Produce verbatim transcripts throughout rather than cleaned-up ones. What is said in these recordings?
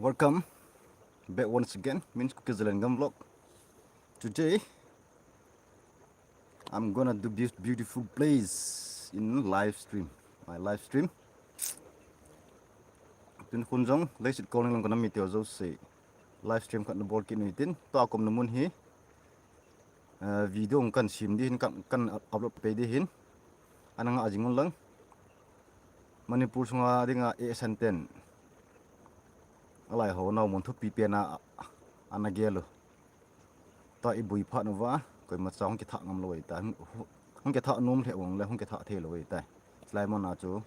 Welcome back once again, Min's Kuki Zalengam vlog. Today, I'm gonna do this beautiful place in live stream. My live stream. Tun khun jong, leiset kol ning lang kana mi teu jo se. Live stream khat na bol kit ni tin, tua kom na mun hi. Eh, video kan sim di hin kan, kan upload pe di hin. Ana nga ajing un lang. Manipur sunga dinga e santen. Alai ho nau mun thupi pe na ana gel u. Ta i bui phat nu va, koima cha hung kitha ngam lo ta. Hung kitha nom le ong le hung kitha thei lo ta. Lai mo na chu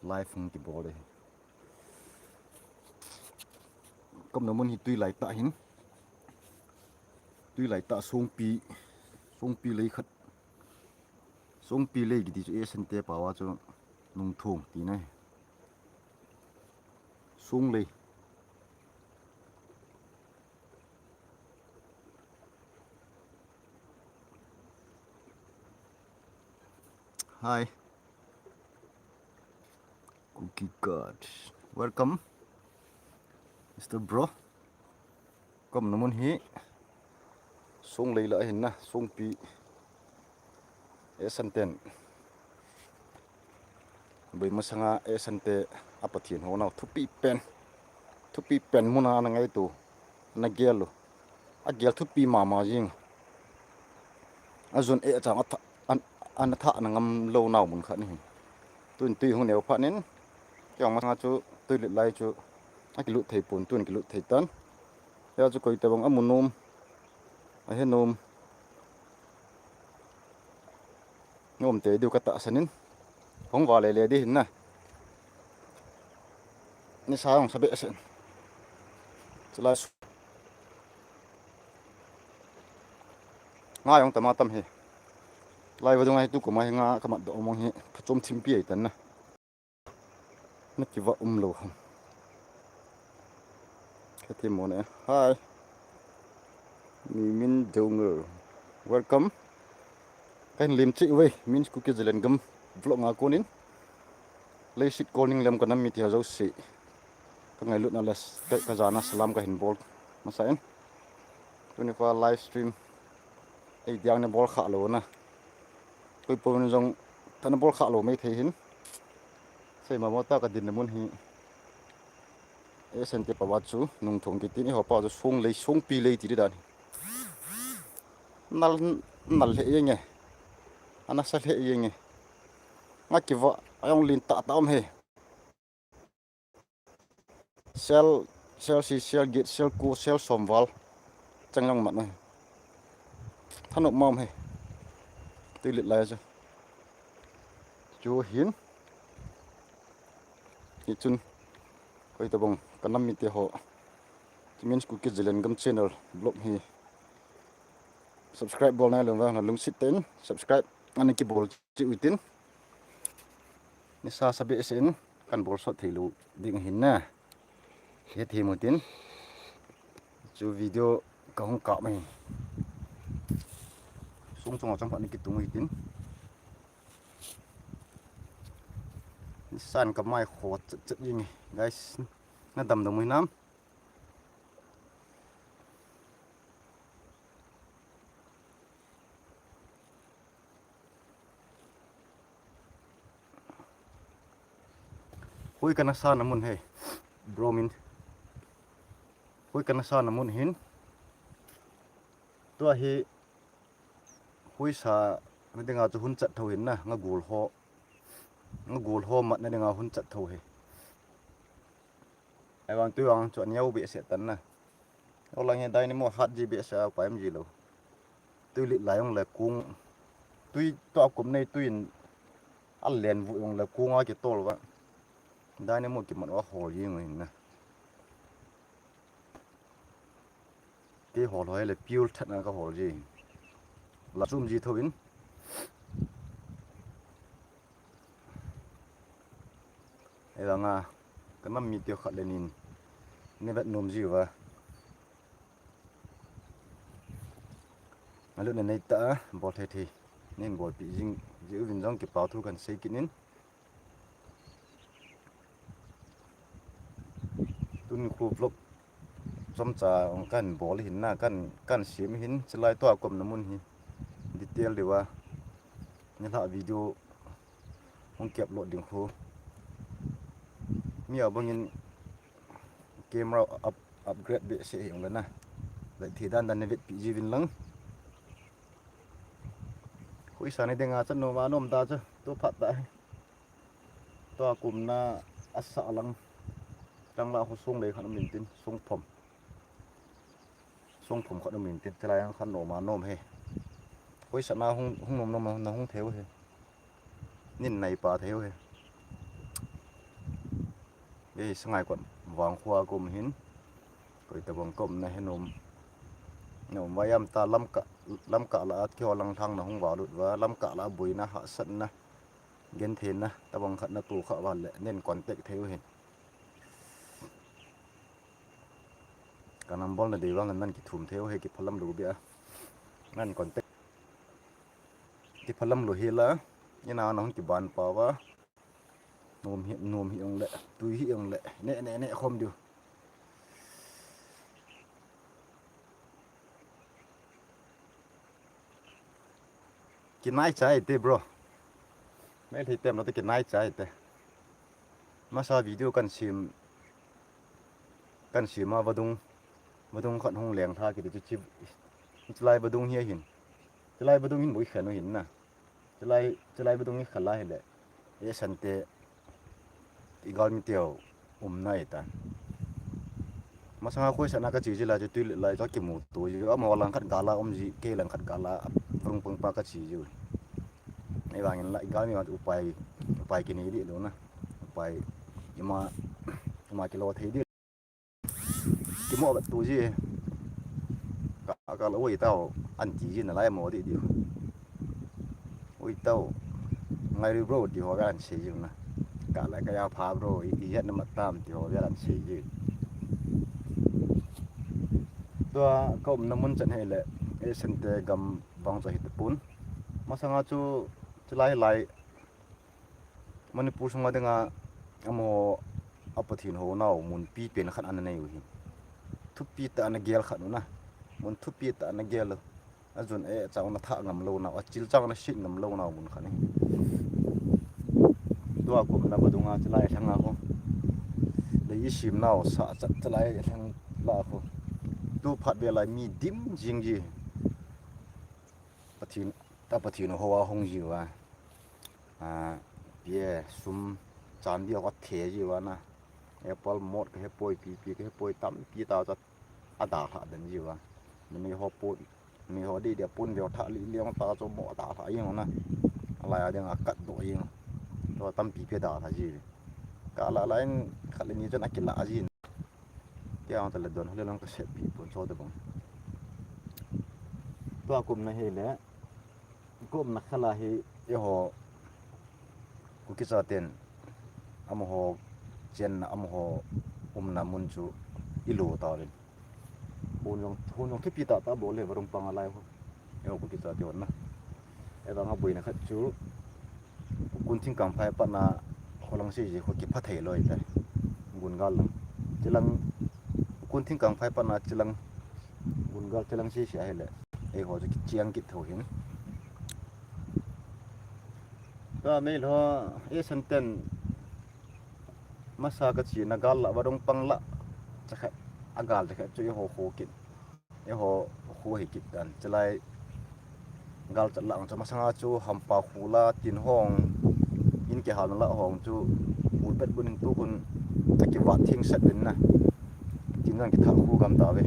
live hung kibol de. Kom na mun hi tui lai ta hin. Tui lai ta songpi, songpi lei khat. Songpi lei kiti chu e sante pawa chu nung thong ti nai. Song lei. Hi. Kuki God. Welcome, Mister Bro. Kom na mun hi. Song lei la hin na, songpi. E santen. Bui masanga e sante a Pathen ho nau thupi pen. Thupi pen muna na ngai tu. Na gel u. A gel thupi mama jing. A jun e chang a tha, an, an tha na ngam lo nau mun khat ni. Tun tui hung neo phat nin. Kiang masanga chu tui lit lai chu. A kilut thei pon tun kilut thei tan. Ya chu koi te bang a mu nom. A he nom. Nom te diu ka tahsan in. Hong va le le di hin na. Ni sa hong sa be sen. Chulai su. Nga jong tama tam hi. Lai va dung ai tu ko mai nga ka mat do mong hi. Ka chom thim pi ai tan na. Na kiva um lo ham. Ka ti mo ne. Hi. Mi min dongel. Welcome. Ka hin lim chi ve. Min's Kuki Zalengam vlog nga konin. Leiset kol ning lem ka nam mi ti ha jo si. Ka ngailutna le ka, ka jana salam ka hin bol. Masa in. Tuni kho live stream. Ei diang ne bol kha lo na. Koi po min jong ta na bol kha lo mai thei hin. Sei ma mo ta ka din na mun hi. E sante pawa chu nung thong kiti ni ho pa chu song lei songpi lei ti di dan. Nal, nal he yenge. Ana sa he yenge. Nga kiva ayong lin ta ta om he. Sel, sel si, sel get, sel ko, sel somval. Chang lang mat na. Thanop mam he. Tui lit lai chu. Chu hin. Hi chun. Koi ta bang. Ka nam mi te ho. Min's Kuki Zalengam channel vlog hi. Subscribe bol nai lou va, na lungset ten. Subscribe. Ani kibol. Chi utin. Ni sa sa be sen kan bol sot thei lou ding hin na. He thei mo tin. Chu video ka hung kap mai. Sung chung chang pha ni kitung utin. Ni san ka mai kho chet chet jing guys. Na dam dam mu nam. Hui kana sa na mun he. Bro min. Hui kana sa na mun hin. Tua hi hui sa na dinga chu hun chat tho hin na nga gul ho. Nga gul ho mat na dinga hun chat tho he. Ai vang tui vang chu aniau be se tan na. Olang he dynamo hat ji be sa pa em ji lo. Tui lit lai ong le kung. Tui to kum nei tui in a len vu ong le kung a ki tol va. Dynamo ki man wa hol ji ngin na. Ki hol hoi le piul that na ka hol ji. La sum ji tho in. Ei vang a, ka nam mi teu khat le nin, ni vet nom ji uva. Ngailutna nei ta a, bol thei thei. Nin bol pi jing, ji uvin jong kipau thu kan sei kit nin. Tu Nikho vlog chomcha kan bol hin na, kan, kan sem hin, chulai tua ka umna mun hi detail deuva nilhah video hung ki upload ding khu. Mi a bangin camera up, upgrade behseh hih jongle na, lei thei dan dan na vetpeh jiuvin lang. Khoisa nei dinga chu nom a nom da chu, tu phat ta hi. Tua ka umna asah lang, lang la khu song lei khat um intin, song phom. Song phom khat um intin, chulai ang khat nom a nom hi. Khoisa na hung, hung nom nom na hung thei u hi. Nin nai pa thei u hi. Ei, Sangaikot vang khu a ka um hin. Koi tabang ka umna hi nom. Nom vaiam ta Lamka, Lamka la a keiho lang lhang na hung valut uva, Lamka la boina hahsatna, gentheina tabang khat na toh kha uva le, nen contact thei u hin. Ka number na dei vang nan kithum thei u hi, kiphalam lou bia. Nan contact. Kiphalam lou hi la, ina na hung kiban pa uva. Nom hi, nom hi jongle, tui hi jongle, ne, ne, ne khom diu. Kinai chai te, bro. Meitei tem na te kinai chai te. Masa video kan sem, kan sem a vadung, vadung khat hung leng tha kiti chu chi, chulai vadung hi ahin. Chulai vadung hin boi khen u hin na. Chulai, chulai vadung hi khala hile, eh, Sante, i galmi teu umna ahitan. Masanga khoisa na ka che ji lai chu tuilet lai chu kimu to ji. Amaho lang khat gal a um ji, kei lang khat gal a rung pang pa ka che ji. Ahivangin la i galmi vang upai, upai kinei dih lou na. Upai ima, ima kilo thei dih. Kimo ka tu ji. Ka, ka lo oi tao, an ti ji nalai mo dih dih. Oi tao, ngai ri bro, ti ho velan sei ji na. Ka la ka ya pha bro, i, i het na mat tam, ti ho velan sei ji. Tua ka umna mun chan hi le, eh, Sante gam vang chu hi tapon. Masanga chu, chulai lai, Manipur sunga dinga, amaho a Pathen hou nau mun pipen khat ana nei u hi. Thupi tah ana gel khat u na. Mun thupi tah ana gel u. Ajun e chang na tha ngam lou nau, achil chang na sit ngam lou nau mun khat hi. Tua ka umna vadung a chulai lhang a khu. Lei i sem nau sa chat chulai lhang la khu. Tu phat be lai mi dim jing ji. Pathen, ta Pathen hou a hung ji uva. A, pia sum chan dia ka the ji uva na. Apple mot ka he poi, pi, pi ka he poi, tampi ta cha a da lha den ji uva. Ni mi ho pon, mi ho di dia pon veo tha li liang ta cho mo da lha jing na. Alai a ding a kat do jing. To tampi pe da lha ji. Ka la la in khat le ni chan a kila ji. Kei ang tale don hole long ka sep pi pon cho te bang. Tua ka umna hi le, ka umna khala hi, eiho Kuki chaten, amaho chenna, amaho umna mun chu i lo tauvin. Hun jong, hun jong thupi tah tah bol le, varung pang a lai ho. Eiho Kuki chate hon na. Ahivang a boina khat chu, Kun thingkang phai pat na, kholang sese kho kipha thei loi tai. Gun gal lang. Chilang, Kun thingkang phai pat na chilang, gun gal chilang sese ahile, eiho chu kichiang kit tho hin. Tua meilhou, eh, Santen, masa ka chena gal la, varung pang la, chakhat, a gal chakhat chu eiho kho kit. Eiho khu hi kit dan. Chulai gal chat lang chu masanga chu hampa khu la tin hong, in kihal na la hong chu, u pet bun in tu kun a kivat thing set din na. Tin jong kitha khu gam ta ve.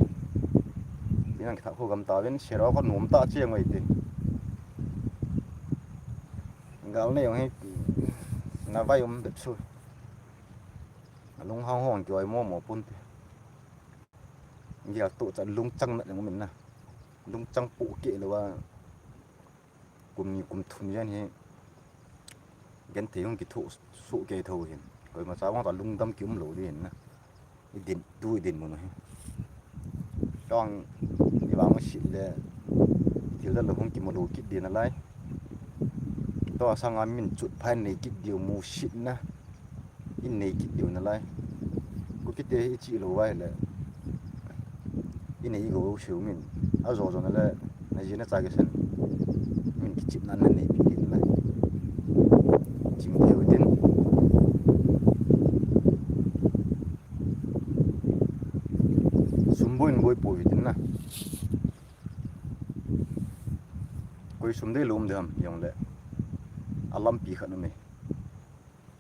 Tin jong kitha khu gam ta ven, sero ko nom ta che ngoi te. Gal nei jong hi na vai um bet su. Lung hang hong ki oi mo mo pun te. Gel toh cha lungchang na jong um in na. Lungchang pu keh lou a. Kum ni kum thum jan hi. Genthei hung kithoh soh kei tho hin. Koima cha vang ta lungdam ki um lou ding hin na. I din, tu i dinmun u hi. Tong i vang u sit le. Thil dang lou hung kimu lou kit ding nalai. Tua sanga min chut phai nei kit diu mu sit na. In nei kit diu nalai. Kuki Ite hi ichi lou vai le. Inei go siu min. Ajo jo na le. Na ji na cha ke san. Min kichip na na nei pi na. Ching theu tin. Sum boi in boi po hi tin na. Koi sum dei lum de ham jong le. Alampi khat na me.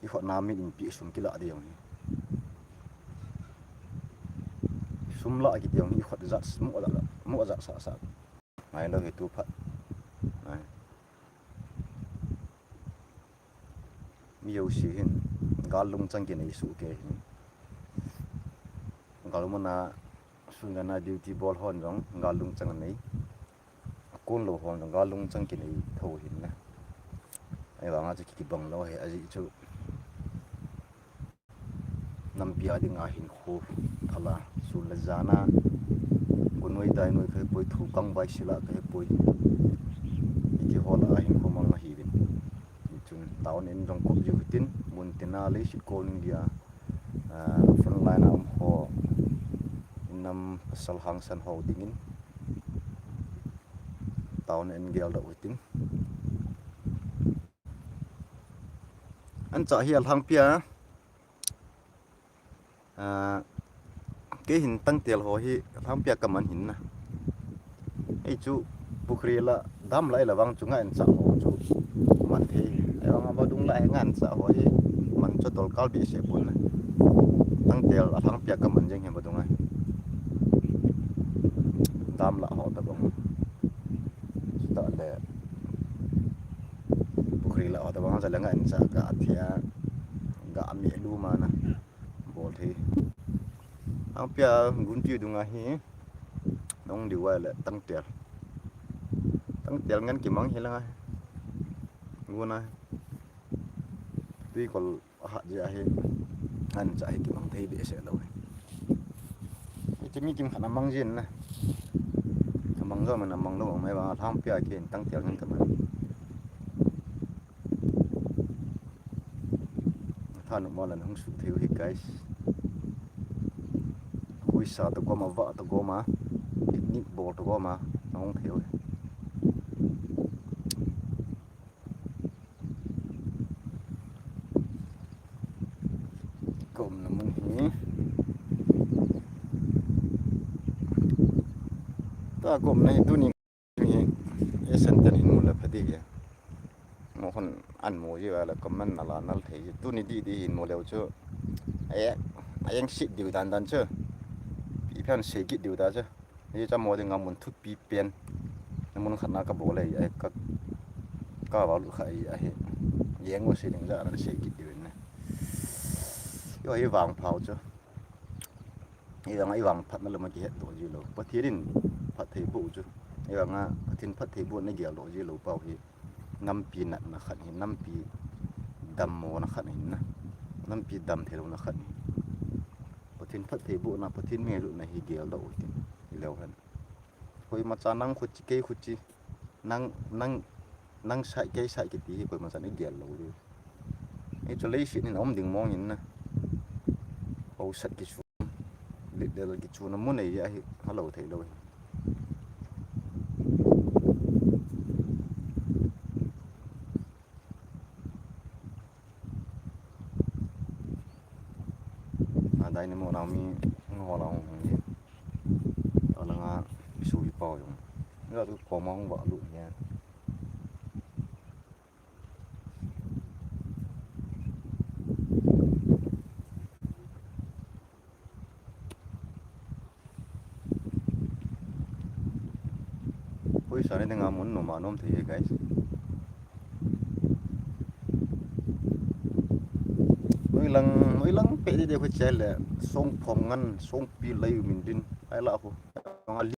I khut na mi in pi sum kila de jong hi. Sum la ki de jong hi khut jat mo la mo jat sa sa. Ngai lo hi tu phat. Ngai. Mi jouse hin, gal lungchang kinei soh kei hin. Gal mana, sun gana duty bol hon jong, gal lungchang anei. Kun lou hon jong, gal lungchang kinei tho hin na. Ahivanga chu kibang lou hi, ajeh chu. Nampi a dinga hinkho phala, sun le jan a, gunoi dainoi kahi poi, thukang vai sila kahi poi. Iti hola a hinkho mang ahi vin. Chun town in jong kop jiu hitin, mun tina leiset kol in dia, ah, front line a um ho, inam pasal hangsan ho dingin, town in gel doh hitin. Ancha hi alhangpia. Ah, kei hin tangtel ho hi alhangpia kaman hin na. Ei chu pukhri la dam lai la vang chu nga ancha ho chu man thei. Ei vang a vadung la nga ancha ho hi man chu tol kal behseh pon na. Tangtel alhangpia kaman jeng hi vadung a. Dam la ho ta bang. Chuta le. Pukhri la ho ta bang, ja le nga ancha ka thia, ga mi lu ma na. Bol thei. Alhangpia gunpi dunga hi. Nong diu a le tangtel. Tangtel ngan kimang hi langa. Guna. Tui kol ahat jeh ahi. Ancha hi kimang thei behseh lou hi. Iti mi kim khat amang jin na. Amang jo man amang lou, amai vang alhangpia ken tangtel ngan kaman. Thanop mo lan hung suh thei u hi, guys. Huisa to gom a, vah to gom a, picnic bol to gom a, hung thei u hi. Ka umna mun hi. Tua ka umna hi tuni hi, e center hin mu le pha ding hi. Mo khun an mu ji va le comment na la nal thei ji. Tuni di di hin mu leu chu. Ai, ai ang sit diu dan dan chu. Pi phan sei kit diu ta chu. Hiche mo dinga mun thupi pen. Mun khat na ka bol le, ai ka, ka va lut kha ahi. Jeng u sei ding ja ran sei kit diu ne. Yo hi vang phau chu. Hi vang, hi vang phatna lama kihet doh ji lou. Pathen in phattheiboh chu. Hi vang a Pathen phattheiboh na gel doh ji lou pau hi. Nampi natna khat hi, nampi dammona khat hi na. Nampi dam thei louna khat hi. Pathen phattheibohna, Pathen mi ngailutna hi gel doh u hitin. Hi leu hen. Koimacha nang khuti, kei khuti, nang, nang, nang side, kei side kiti hi koimacha i gel lou diu. Hichu leiset hin aum ding mong in na. Hausat kichu, litdel kichuna mun nei ahi, halou thei lou hi. A dynamo nang mi, hung ho la hung hung ni. A langa, su hi pau jong. Ga tu ko ma hung va lu ni. Poisa nei dinga mun nom a nom thei hi, guys. Noilang, noilang pe di de khu chel le, song phong ngan, song pi lai min din, ai la khu. Nga li.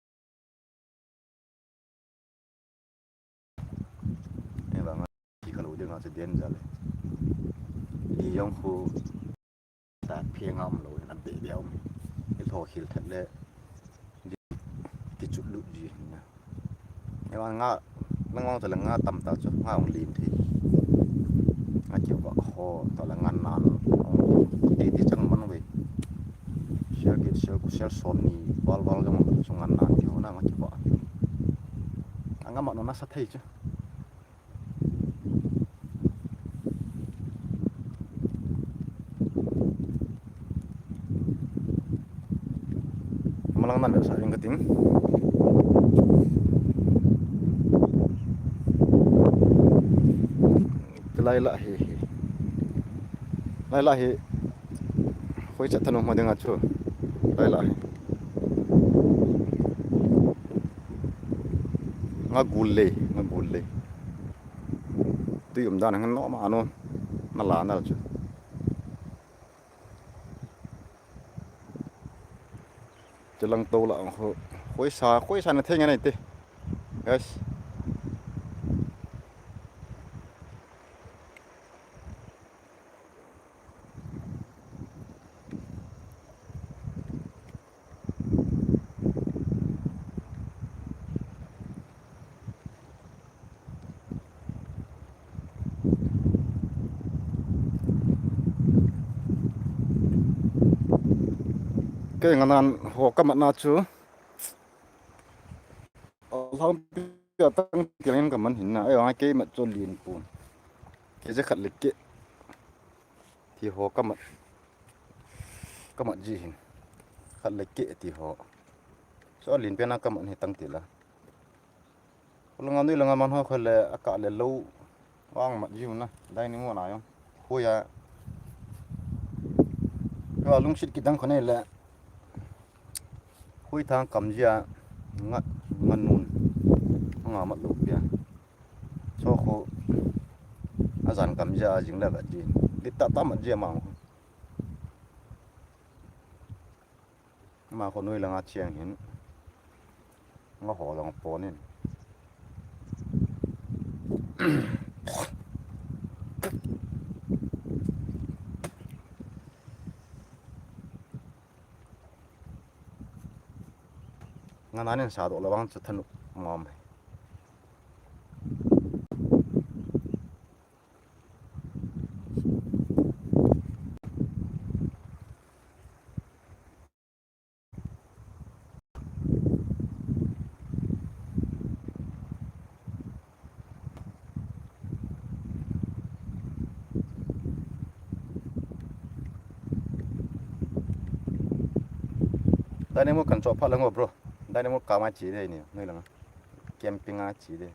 Ei vang a, ki kha lou ding a chu den ja le. Li jong khu ta phe ngam lou in a be be um. I tho khil that le. Ki chut lut ji na. Ei vang nga, nang vang chu le nga tam ta chu, nga ong lim thei. Nga ki va ho, ta le nga nan. Ti ti chang man ve. Share get, share ku, share som ni val val jong chu ngan na ti ho na nga ki ba. Anga ma no na sa thei chu. Malang nan sa ring ka ting. Lai la hi hi. Lai la hi. Khoi cha thanu ma dinga chu. Lai la hi. Nga gul le, nga gul le. Tui um dan ngan no ma no. Na la na chu. Chelang to la ho. Khoi sa, khoi sa na thei ngai te. Guys. Kei nganan ho kamat na chu. Alhang pia tang tiang in kaman hin na. Ai, ang kei mat chu lin pu. Kei je khat le ke. Ti ho kamat. Kamat ji hin. Khat le ke ti ho. So lin pe na kamat hi tang ti la. Langa nui langa man ho khole aka le lo. Wang mat jiu na. Dai ni ngo na yong. Khuya. Ka lungsit kidang khone le. Khui thang kam jia. Nga, nga nun. Nga mat lo pia. So kho. Azan kam jia jing le vat ji. Dit ta ta mat jia mang. Ama kho nui langa chiang hin. Nga ho long ponin. Nga nanin sa do lawang chu thanu mom. Dynamo kan chop pha lang o bro. Dynamo kama chi de ni, noi lang. Camping a chi de.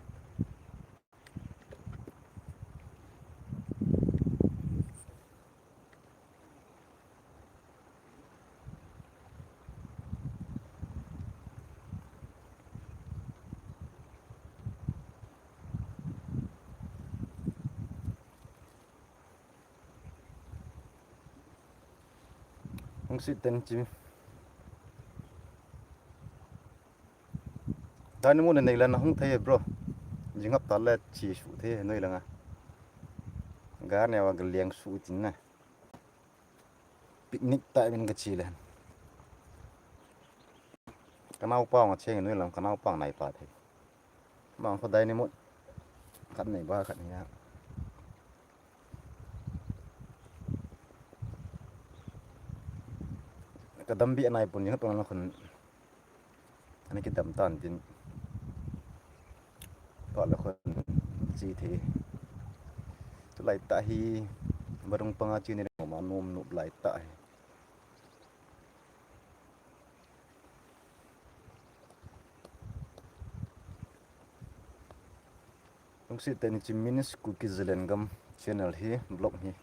Hung sit ten chim. Dynamo le nei la na hung thei bro. Jing hap ta le chi su thei noi langa. Ga ne wa ga liang su tin na. Picnic ta min ka chi le. Ka nau pa nga cheng noi lang ka nau pa nai pa thei. Mang kho Dynamo. Khat nei ba khat nei ya. Ka dam bi anai pun jing tong na khun. Ani kidam tan tin. Pa la khun chi the. Tu lai ta hi. Barung panga chi ni ma nom nup lai ta hi. Lungsit teni chi Min's Kuki Zalengam channel hi, vlog hi.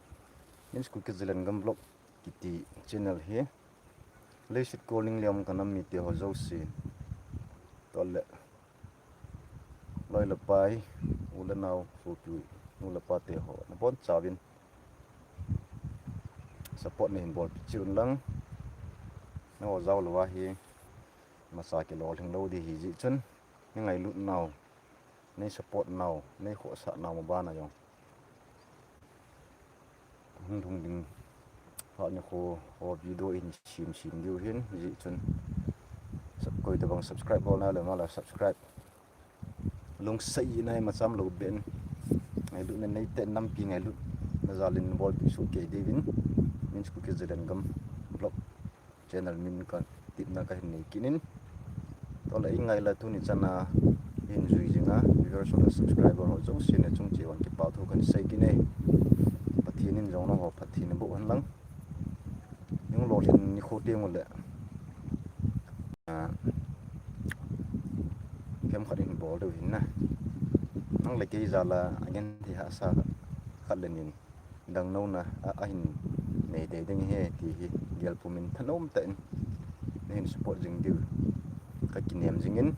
Min's Kuki Zalengam vlog kiti channel hi. Leiset kolning liam kanam mite ho jouse. Tole. Loi le pai, u le nau, sopi, nu le pa te ho. Na bon chauvin. Support nei hin bol pi chi un lang. Na ho jao lou a hi. Masa kilolhing lou di hi ji chun. Nei ngailut nau. Nei support nau. Nei khohsah nau ma bana jong. Hung lhung ding. Phat ni kho, ho video in sim sim diu hin, ji chun. Sub koi tabang subscribe bol na le ma la subscribe. Lungset nai ma cham lou ben. Ngailut na nei te nampi ngailut. Na jalin bol pi su ke divin. Min's Kuki Zalengam vlog. channel min ka tipna kahin nei kit in. Tole, i ngai la tuni chana hin jui jinga viewers ho le subscriber ho jouse nachung cheh uvin kipathu kahin sei kit e. Pathen in jong nangho phatthei naboh hen lang. Nung lolhin nikho teng ule, ah, khem khat in bol deu hin na. Nang le kei jal a, agenthei hahsa khat le ni in dang nona a, ahin nei dei ding ahi ti hi gel pumin thanom tah in nahin support jing diu kakinem jingin,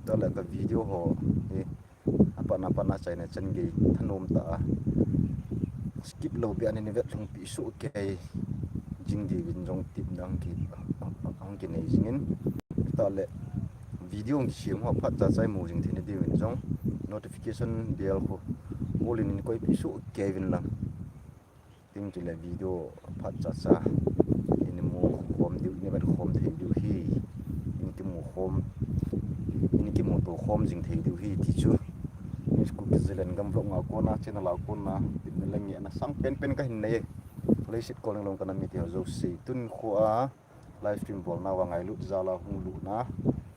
tole ka video ho hi apatna patna achaina chan gei thanom tah a skip lou beh a nahin vetlhungpi soh kei jing diuvin jong tipna hung ki, hung kinei jingin, tole video hung kisem ho phat chacha imu jing theina diuvin jong notification bell khu all in in koipi soh kei uvin lang. Tin chule video phat chacha in mu khom diu, in vet khom thei diu hi, in kimu khom, in kimuto khom jing thei diu hi ti chu. Miss Kuki Zalengam vlog a kona, channel a kona tipna le ngehna sang penpen kahin nei e. Leiset kol ninglom kana mite ho jouse, tuni khoa live stream bolna uva ngailut jal a hung lutna,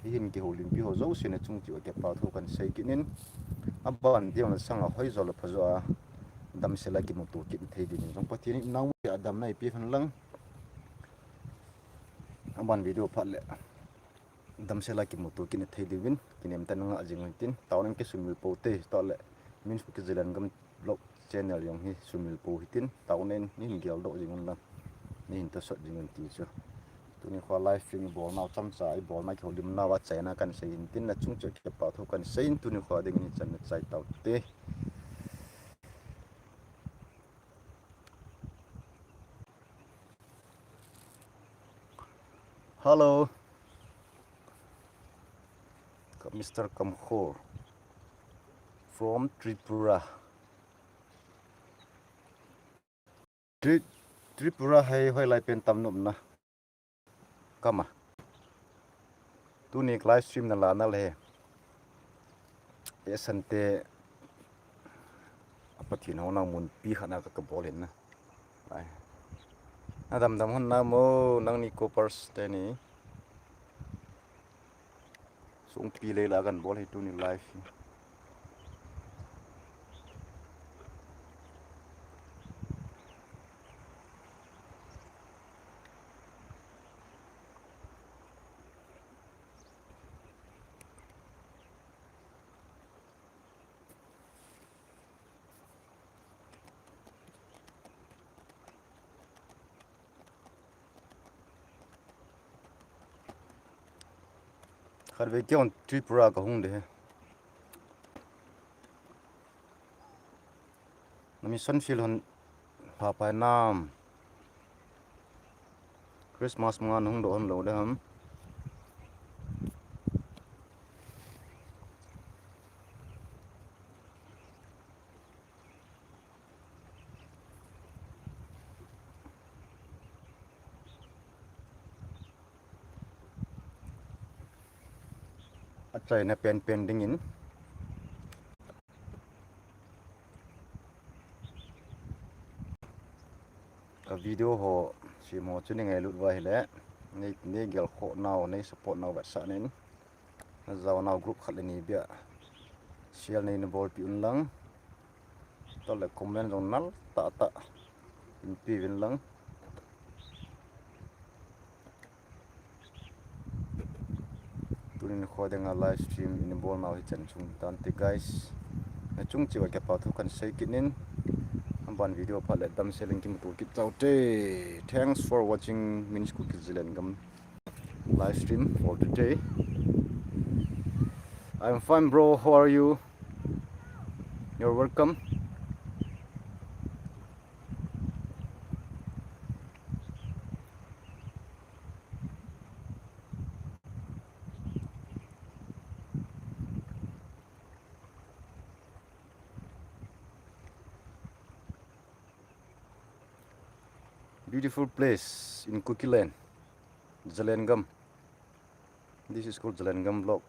hihin kihoulimpi ho jouse nachung cheh uva kipathu kahin sei kit in, aban video na sanga hoijo le phajo a damsel a kimuto kit thei dingin jong Pathen in nangma a damna eipeh hen lang. Aban video phat le damsel a kimuto kit thei diuvin kinem tah in nga jing u hitin, taona in kisumil pou te, tole Miss Kuki Zalengam vlog channel jong hi sumil pou hitin, taona in neihin geldoh jing un lang, neihin tosot jing un ti chu. Tuni khoa live stream ibolnau chomcha, ibolna kihoulimnau achaina kahin sei in tin, nachung cheh uva kipathu kahin sei in, tuni khoa dingin hichan in chai taute. Hello. Mister Kamkhor from Tripura. Tri-, Tripura hi hoilai pen tam nom na. Kama. Tuni live stream nala nale. Esan te a Pathen houna munpi khat na ka, kabol in na. Ai. Nadamdam hon namo, nangni Coopers teni. Songpi lei la kan bol hi tuni live hi. Khatvei keiho Tripura kahung ding ahi. Na mission field hon phapai nam. Christmas manga nahung doh hon lou ding ham. Achaina penpen dingin. Ka video ho, simo chu nei ngailut uva ahile, nei, nei gelkhoh nau, nei support nau vetsah in. Najaonau group khat le ni beh a share nei nabolpeh un lang. Tole comment jong nal tahtah in pe uvin lang. Tuni nikho dinga live stream in bolnau hichan chung tante guys. Nachung cheh uva kipathu kahin sei kit in. Aban video phat le damsel in kimuto kit taute. Thanks for watching Minis Kuki Zalengam live stream for today. I'm fine, bro. How are you? You're welcome. Beautiful place in Kuki land, Zalengam. This is called Zalengam Block.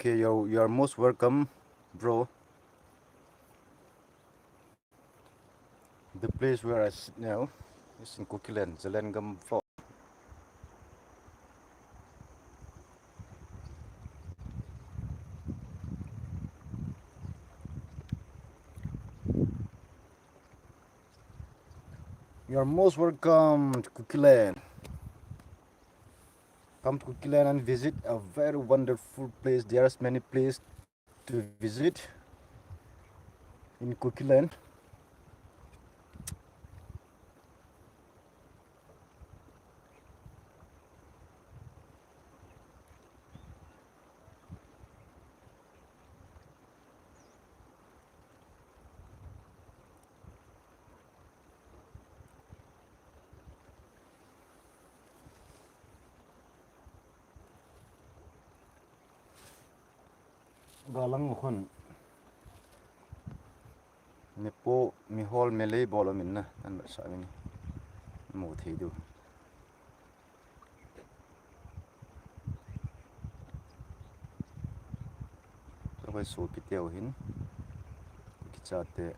Okay, you're, you're most welcome, bro. The place where I sit now is in Kukiland, Zalengam Vlog. You're most welcome to Kukiland. Come to Kukiland and visit a very wonderful place. There's many places to visit in Kukiland. Galang khun. Mipo, mihol, melei bol umin na, an ba sa min. Mu thei diu. Ka koi sopi teu hin. Kichate.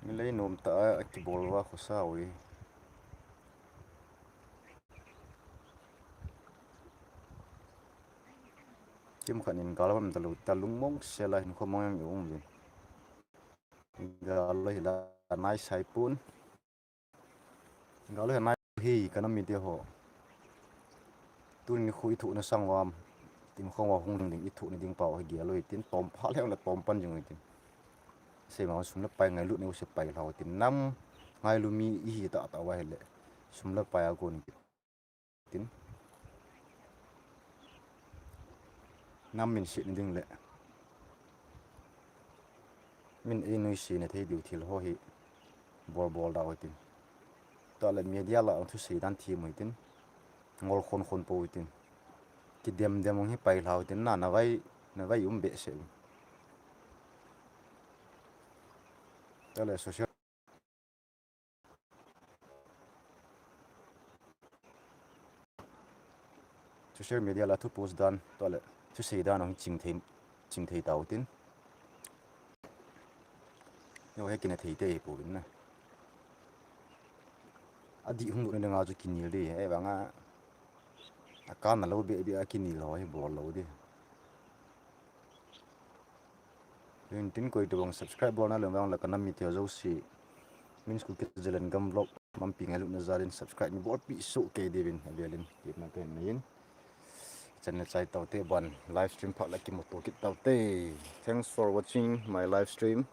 Milei nom ta a kibol va khosa ui. Kimkhat in gal vam ta lu ta lungmong sela hin khomong yang um vin. Gal lo hila nai sai pun. Gal lo hi nai hi ka nam mite ho. Tuni khu i thuhna sang uva, tin khong uva hung ding i thuhna ding pau hi gel lo hi tin tom pha leng la tom pan jing u hi tin. Seima sum le pai ngailut ni u se pai lhau tin nam ngailu mi i hi ta ta uva hi le. Sum le pai a kon tin. Nam min sihna ding le min ei nuisatna thei diu thil ho hi bol bol da u tin. Tua le media lah a thusei dan thim u tin. Ngol khon khon pou tin. Kidem dem u hi pai lhau tin na na vai, na vai um behseh u. Tua le social Social media lah a thu post dan, tua le thusei dan hung ching thei, ching thei ta u tin. Yo he kina thei te pouvin na. Adih hung lut na ding a chu kinel di, eh, vang a. A kan na lo be be a kinel ho hi bol lo di. Tin tin koi tobang subscribe bol na lem vang la ka nam mite ho jouse. Min Kuki Zalengam Vlog, mampi ngailutna jal in subscribe ni bolpi soh kei diuvin, avel in, kipna pen nei in. Channel chai tau te ban, live stream phat la kimuto kit tau te. Thanks for watching my live stream.